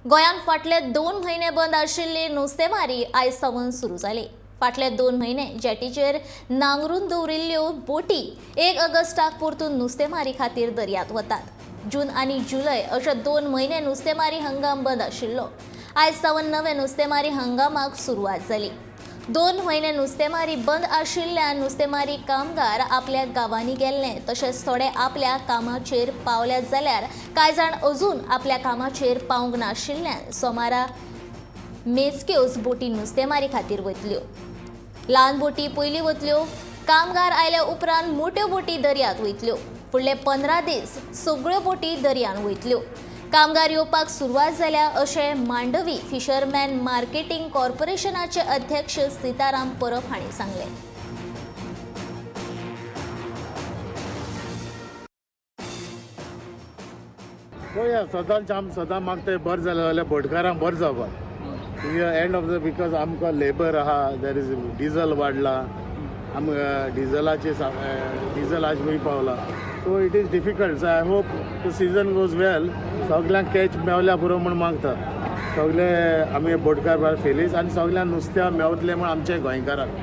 गोंयांत फाटले 2 म्हयने बंद आशिल्ली नुस्तेमारी आयज सावन सुरू जाली. फाटले 2 म्हयने जेटीचेर नांगरून दवरिल्ल्यो बोटी 1 ऑगस्टाक परतून नुस्तेमारी खातीर दर्यांत वतात. जून आनी जुलय अशे 2 म्हयने नुस्तेमारी हंगाम बंद आशिल्लो. आयज सावन नवे नुस्तेमारी हंगामाक सुरवात जाली. 2 म्हयने नुस्तेमारी बंद आशिल्ल्यान नुस्तेमारी कामगार आपल्या गांवांनी गेल्ले, तशेंच थोडे आपल्या कामाचेर पावल्यात जाल्यार कांय जाण अजून आपल्या कामाचेर पावंक नाशिल्ल्यान सोमारा मेजक्योच बोटी नुस्तेमारी खातीर वतल्यो. ल्हान बोटी पयलीं वतल्यो. कामगार आयल्या उपरांत मोट्यो बोटी दर्यांत वयतल्यो. फुडले 15 दीस सगळ्यो बोटी दर्यांत वयतल्यो. कामगार येवपाक सुरवात जाल्या, अशें मांडवी फिशरमॅन मार्केटिंग कॉर्पोरेशनाचे अध्यक्ष सीताराम परब हांणी सांगलें. पळोवया, सदांच आम सदां मागताय, बरें जालें जाल्यार बोटकारांक बरें जावपाक. End of the because आमकां लेबर आहा, there is diesel वाडला, आमकां डिजलाचे, डिजल आज खंय पावला, so it is difficult. So I hope the season goes well. सगल्यांक कॅच मेवल्या पुरो म्हूण मागता. सगळे आमी बोटकार फेलीस आनी सगळ्यांक नुस्त्या मेवतलें म्हूण आमच्या गोंयकारांक.